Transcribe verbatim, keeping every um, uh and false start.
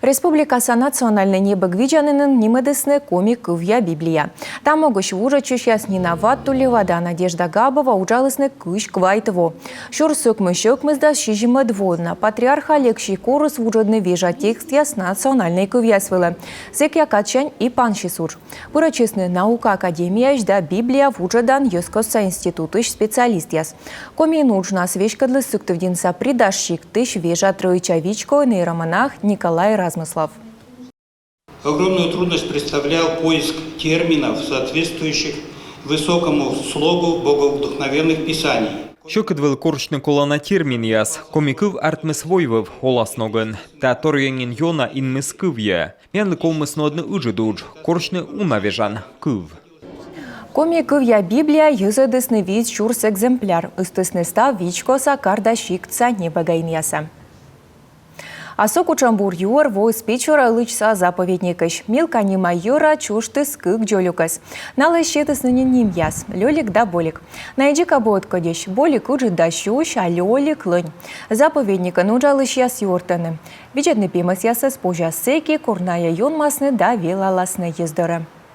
Республикаса национальнӧй небӧг видзанінын нимӧдісны коми кывъя Библия. Та могысь вуджӧдчысьяс Нина Ваттулева да Надежда Габова уджалісны кызь квайт во. Сюрс ӧкмыссё ӧкмысдас сизимӧд воын на патриарх Алексий корис вуджӧдны вежа текстъяс национальнӧй кывъяс вылӧ. Сэкся кадсянь и пансис удж. Пырӧдчисны наука академияысь да Библия вуджӧдан йӧзкостса институтысь специалистъяс. Комиын уджнас веськӧдліс Сыктывдінса Придаш сиктысь вежа Троица вичкоын иеромонах Николай Размыслов. Огромную трудность представлял поиск терминов, соответствующих высокому слогу богоудохновенных писаний. Сьӧкыд вӧлі корсьны колана терминъяс. Коми кыв артмис войвыв оласногӧн. Та торйӧн нин ёна инмис кывйӧ. Миянлы ковмис нуӧдны ыджыд удж, корсьны уна вежан кыв. Коми кывъя Библия йӧзӧдісны вит сюрс экземпляр, ыстісны став вичкоса Карда сиктса небӧгаинъясӧ. А со кутшӧм бур юӧр воис Печораӧ лыддьыса заповедникысь. Милка нима йӧра чужтіс кык дзолюкӧс. Налӧс сетісны нин нимъяс — Лёлик да Болик. Найӧ дзик абу ӧткодьӧсь: Болик ыджыд да сюсь, а Лёлик лӧнь. Заповедникын уджалысьяс юӧртӧны: видзӧдны пемӧсъясӧс позяс сэки, кор найӧ ёнмасны да велаласны йӧз дорӧ.